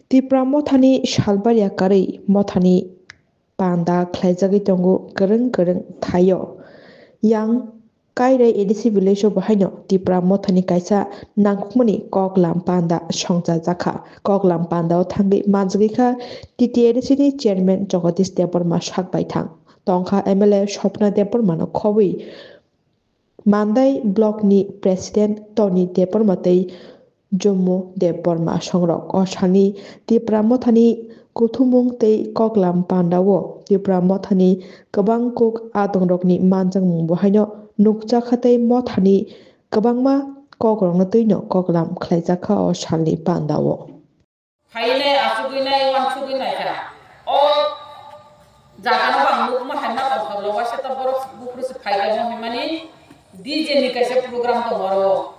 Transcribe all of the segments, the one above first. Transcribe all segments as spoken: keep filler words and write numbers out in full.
Tipra mothani salbari yakarwi mothani panda khlaijagwi tongo kwrwng kwrwng thaio. Yang Kairai A D C village o bahaino Tipra mothani kaisa nangkukmani koklam panda songchajakha. Koklam panda o thangwi manjagwi kha T T A D C ni chairman Jagadish Debbarma sak baithang. Tongkha M L A Swapna Debbarma no khobwi Mandai block ni president Tony Debbarma tei Jummo Debbarma songrok. O salni Tipra mothani kuthumung tei koklam pandao Tipra mothani kwbang kuk adongrokni manjakmung bo haino nukjakha tei mothani kwbangma kokrokno twino koklam khlaijakha o salni pandao. Phainai, achugwi nai, uansugwi nai kha. O jaga no bang nukma hai ma tongkha, lo waisa ta borok buphuru se phai kha mo hwnmani D J ni kaisa program tongo oro.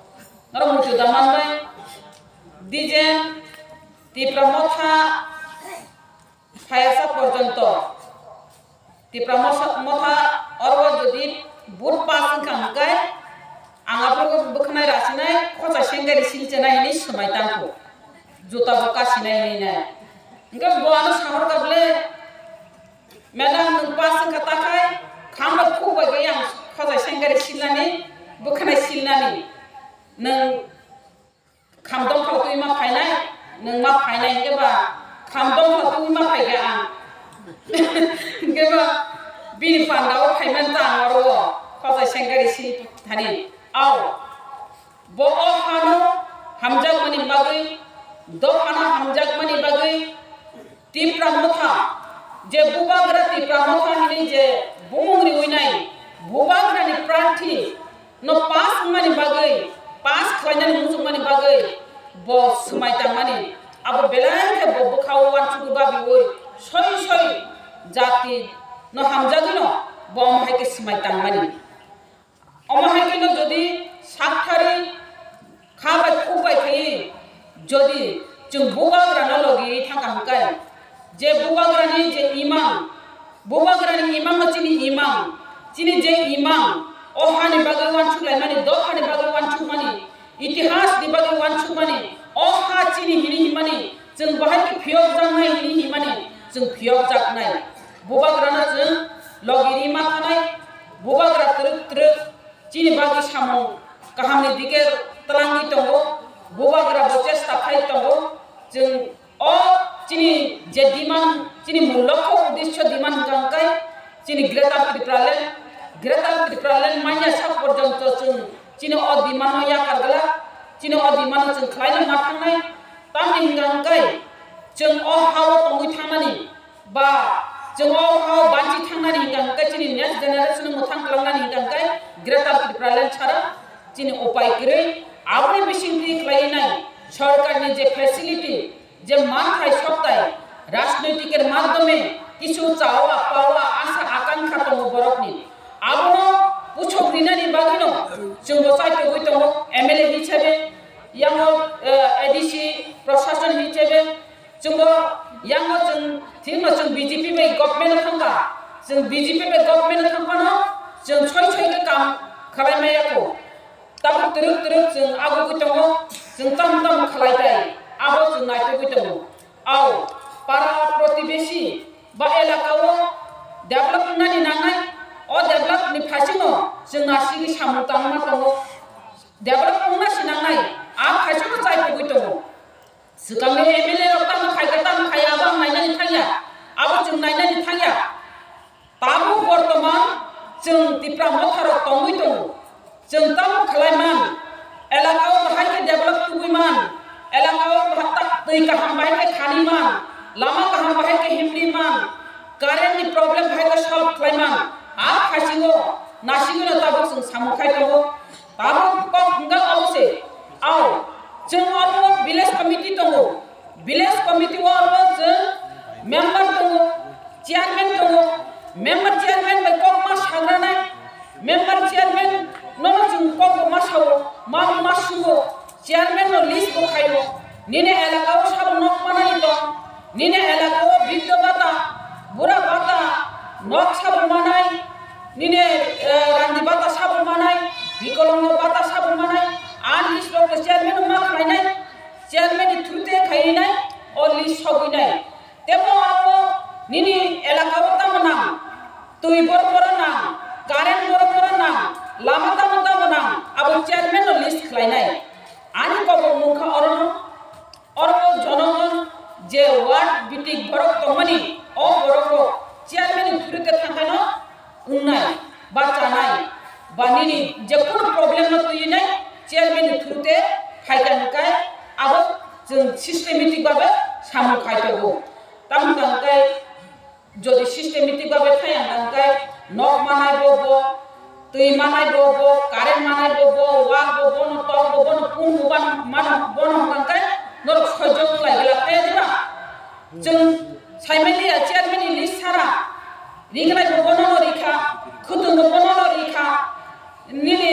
Norok muitu da manbai D J Tipra Motha phaiya sa porjonto. Tipra Motha, Motha oro jodi vote pass wngkha hwnkhe ang aphuru bwkhanai rasinai khochai sengkari silchenai hinwi swmai tangkho. Juta bo kasinai hinwi nai. Hwnkhe bo ano sahorkha bwle, "Madam, nwng pass wngkha takhai, kham rok khuk bai khe ang khochai sengkari silnani, bwkhanai silnani. Nwng kham dongphal twi ma phainai, nwng ma phainai," hwnkhe ba kham dongphal twi ma phai khe ang. Hwnkhe ba bini panda o phaimani ta ang oro o khochai sengkari si thani. Au, bo o hano hamjakmani bagwi, dophano hamjakmani bagwi, Tipra Motha, je Bubagra Tipra Motha hinwi je bumung riwi nai, Bubagrani prarthi no pass wngmani bagwi, pass khlainani muchungmani bagwi bo swmai tangmani, abo belai khe bo bwkha-o uansugwi babiui soi soi jati no hamjagwino bo omo hai khe swmai tangmani. Omo hai kheno jodi sakthari kha bai khuk bai khaiwi jodi chwng Bubagrano logi thangkha hwnkhe, je Bubagrani je imang, Bubagrani imangno chini imang, chini je imang, o hani bagwi uansuk laimani, dophani bagwi uansukmani, itihasni bagwi uansukmani, o ha chini hini himani, chwng bahai khe phiyokjaknai hini himani, chwng phiyokjaknai. Bubagrano chwng logi ri ma thanai, Bubagra twrwk twrwk chini bagwi samung kahamni dike twlangwi tongo, Bubagra bo chesta khai tongo. Chwng o chini je demand, chini mul lokho uddesho demand hwnkha hwnkhe chini Greater Tipraland, Greater Tipraland manya sak porjonto chwng chini o demand no yakar glak, chini o demand no chwng khlaina ma thangnai. Tamni hwnkha hwnkhe chwng o ha-o tongwi thangnani, ba chwng o ha-o banchi thangnani hwnkha hwnkhe chini next generation no mwthang kwlangnani hwnkha hwnkhe Greater Tipraland chara chini upai kwrwi. Aboni bisingtwi khlaiwi nai sorkarni je facility, je manthai soktai, rajnoitikni madhyome kisu chawa pawa asa akankha tongo borokni. Abono puchok rinani bagwino chwngbo chaitogwi tongo M L A hisabe, yango, eh, A D C prosason hisabe, chwngbo yango chwng thikno chwng B J P bai government thangkha, chwng B J P bai government thangphano chwng soi soi khe kam khlai maya kho. Tabuk twrwk twrwk chwng agugwi tongo, chwng tamo tamo khlai tai, abo chwng naitugwi tongo. Au, para protibesi ba elaka o develop wngnani nangnai, o develop ni phaichino chwng nasigwi samung tangma tongo. Develop wngna sinangnai, a phaichino chaitugwi tongo. Swkangni M L A rok tamo khai khe tamo khai, abo ang nainani thangya, abo chwng nainani thangya. Tabuk bortoman chwng Tipra Motha rok tongwi tongo. Chwng tamo khlai man, elaka o bahai khe develop tubui man, elaka o bahai ta-, twi kaham bahai khe khani man, lama kaham bahai khe himri man, current ni problem bahai khe solve khlai man. A phaisingo nasigwino tabuk chwng samung khai tongo. Tabuk kok hwnjak abo se. Au, chwng oro village committee tongo. Village committee o oro chwng member tongo, chairman tongo. Member chairman bai kok ma sagranai. Member chairman nono chwng kok bo ma sao, ma bo ma sugo. Chairman no list bo khaio. Nini elaka o sabo nok manani tong. Nini elaka o biddo bata, bura bata, nok sabo manai. Nini, eh, randi bata sabo manai, bikolongo bata sabo manai, a list rok le chairman no ma khlainai, chairman ni through te khainai, o list sogwi nai. Tebo abo nini elaka o tamo nang, twi boro boro nang, current boro boro nang, lama tamo tamo nang, abo chairman no list khlai nai. Ani kobor mungkha orono, oro jonogon je ward bitik borok tongmani, o borok rok chairman ni through te thangkano wngnai, ba chanai, ba nini je kunu problem no twi nai chairman ni through te phaikha hwnkhe abo chwng systematic babe samung khai tongo. Tamo hwnkhe jodi systematic babe thaya hwnkhe nok manai bo bo, twi manai bo bo, current manai bo bo, wak bo bono, tok bo bono, pun bo bono, mano bono hwnkhe norok sojjo wng lai gela thaya diba? Chwng saimanya chairman ni list sara, ringlai bo bono no rikha, khwtwng bo bono no rikha, nini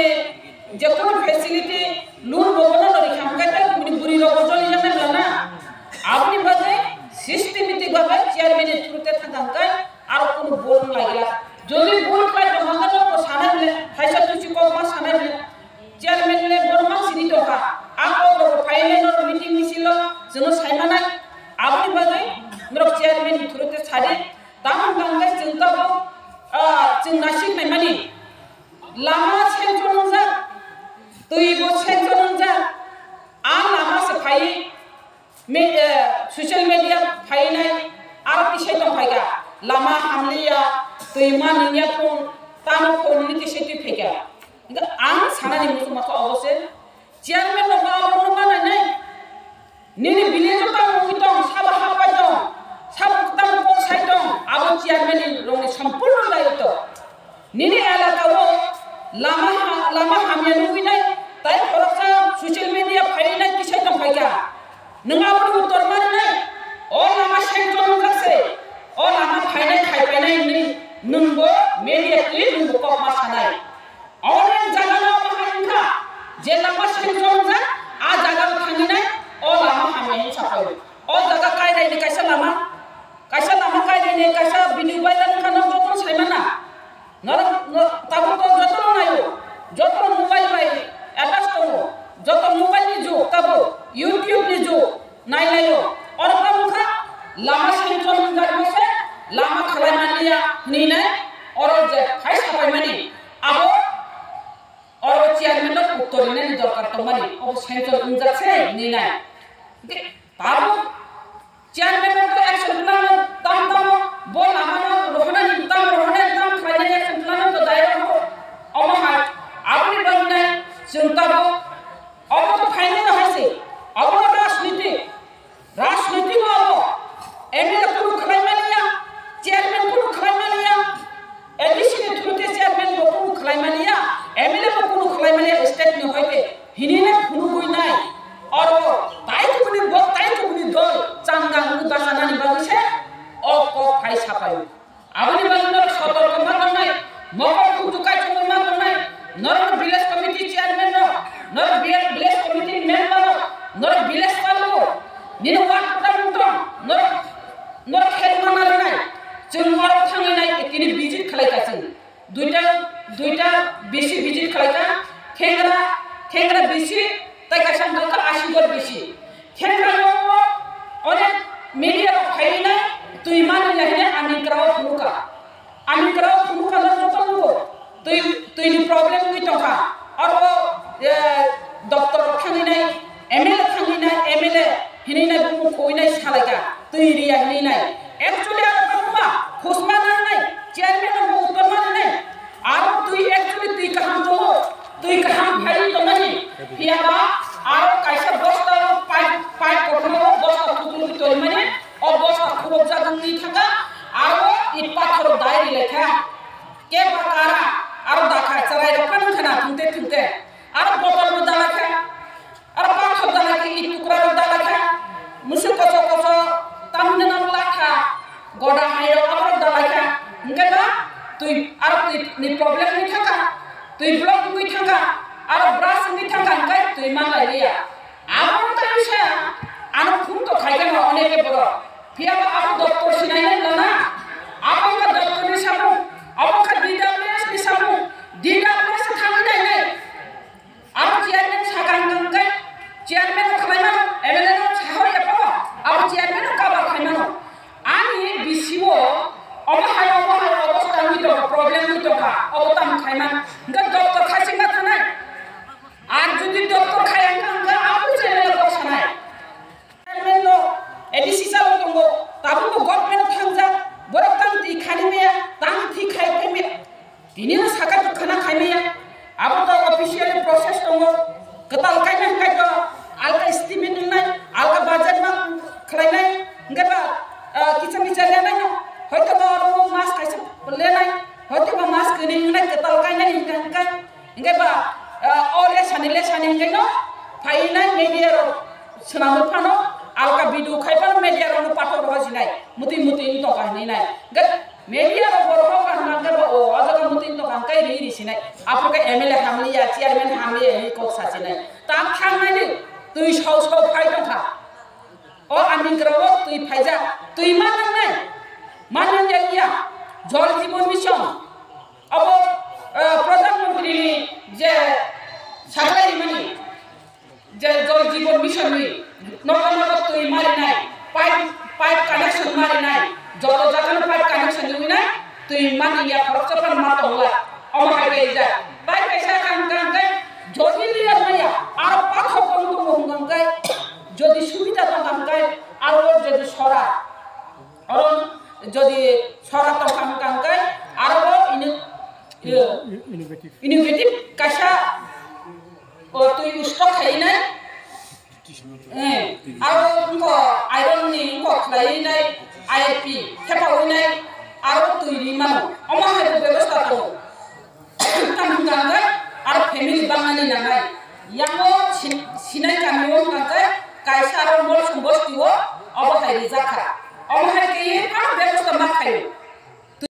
je kono facility loan bo bono no rikha, hwnkhe tei bini bwrwi rok bo joli jak nai bwla na. Aboni bagwi systematic babe chairman ni through te thang thang khe aro kono bol wng lai gela. Jodi bol khlai tong hwnkhe no bo sanai bwle, thaisa tuchi kok ma sanai bwle. Chairman le borok mang sini tongkha. Ang kok rok phaile norok meeting misil o chwngno saimanai. Aboni bagwi norok chairman ni through te sadi. Tamo hwnkha hwnkhe chwng tabuk, ah, chwng nasik naimani. Lama sanction wngjak, twi bo sanction wngjak. A lama se phai, me, eh, social media phainai, aro tisai tong phaikha. Lama hamliya, twi ma nungya phone, tamo phone ni tisai twi phaikha. Hingke ang sanani muchungma khe obo se, chairman rok no abo no manai nai. Nini village o tamo wngwi tong, sabo hapai tong, sabo tamo kok sai tong, abo chairman ni rok ni sampurno dayitto. Nini elaka o lama ha-, lama hamya nugwi nai, tai khoroksa social media phai nai tisai tong phaikha. Nwng aboni uttor mani nai, o lama sanction wngjak se, o lama phainai khai painai hwnwi nwngbo media twi nwngbo kok ma sanai. Onek jaga no omo hai wngkha, je lama sanction wngjak, a jaga o thangwi nai, o lama hamya hwn saphai. O jaga Kairai ni kaisa lama, kaisa lama Kairai ni kaisa video viral wngkha, no jotono saimana. Norok, no, tabuk to jotono naio, joto mobile bai attach tongo, joto mobile ni jug tabuk, YouTube ni jug. Nai laio. Oro tamo kha lama sanction wngjak se, lama khlai manliya hwnwi nai, oro je phai sapai mani, abo oro chairman no uttor rinani dorkar tongmani, obo sanction wngjak se hwnwi nai. Tabuk chairman no to action plan no tam tamo, bo lama no rohonani tam, rohonani tam khlainai action plan no to dai roho. Omo hai, aboni bagwi nai chwng tabuk, obo to phainai no hai se, obo rajniti. Rajniti o abo M L A kunu khlai mani ya, chairman kunu khlai mani ya, A D C ni through te chairman bo kunu khlai mani ya, M L A bo kunu khlai mani ya, state ni hoite hini ne phunugwi nai. Oro tai kubuni bo, tai kubuni dol changa wngwi bachanani bagwi se o kok phai sapai. Aboni bagwi norok sotorko ma tongnai, mokol khunju kaichomwi ma tongnai, norok village committee chairman rok, norok village committee member rok, norok village palok, nini ward program tong, norok, norok khe ma narwknai, chwng norok thangwi nai tini visit khlai ka chwng. Duita, duita bisi visit khlai ka, thengra, thengra bisi, tai kaisa wngkha kha Asidor bisi. Khengra no onek media rok phaiwi nai twi mani ya hine ani krao phunukha. Ani krao phunukha no joto nugo. Twi, twi ni problem wngwi tongkha. Oro, eh, doctor rok thangwi nai, M L A thangwi nai, M L A hinwi nai bumung khoi nai salaika. Twi riya hinwi nai. Actually aro tongma, khusma nang nai, chairman no uttor mani nai. Aro twi actually twi kaham tongo, twi kaham phaiwi tongmani. Phiya ba aro kaisa bosta o pipe, pipe kothoma o bosta thukluwi tongmani, o bosta khurokjak wngwi thangkha, aro it pathor dai ri laikha. Kebo kara, aro dakha, chwrai rok phano wngkha na thwngte thwngte, aro botol bo dalakha. Aro pathor dalakhe, i tukra rok dalakha, musu koso koso, tamni no lakha, goda hai rok abo rok dalakha, hingke ba twi aro twi ni problem wngwi thangkha, twi block wngwi thangkha, aro brush wngwi thangkha, hingke twi manlai liya. Abo wngkha wngsa, ano phung to khaikhe no oneke borok, phiya ba abo doctor sinai nai lana, abo wngkha doctor ni samung, abo wngkha D W S ni samung, D W S thangwi nai nai. Abo chairman sakang tongkhe, chairman no khlai mano, M L A no sahor ya pho, abo chairman chairman hamya hai kok sachinai. Tam thangnani twi sau sau phai tongkha. O Amingra o twi phaijak, twi ma nangnai, ma nangya iya. Jal Jeevan Mission, abo, eh, Pradhan Mantri ni je saklai mani, je Jal Jeevan Mission ni nogo nogo twi marinai, pipe, pipe connection marinai, joto jaga no pipe connection rinai, twi mani ya khoroksa phan ma tongla, omo hai khe ja. Bai kaisa kang kang khe jodi leader maya, aro pathor tong tong hung kang khe, jodi subida tong kang khe, aro jodi sora, aro jodi sora tong kang kang khe, aro ini, iya, innovative kaisa, o twi stock khainai, eh, aro wngkha iron ni wngkha khlainai, I R P thepa winai, aro twi ri mano, omo hai bebosta tongo. Tamo hwnkha hwnkhe aro family bangmani nangnai. Yango sin-, sinai kamio hwnkha hwnkhe kaisa aro Molsum bosti o obo hai rijak kha. Omo hai khe phano bebosta ma khaio.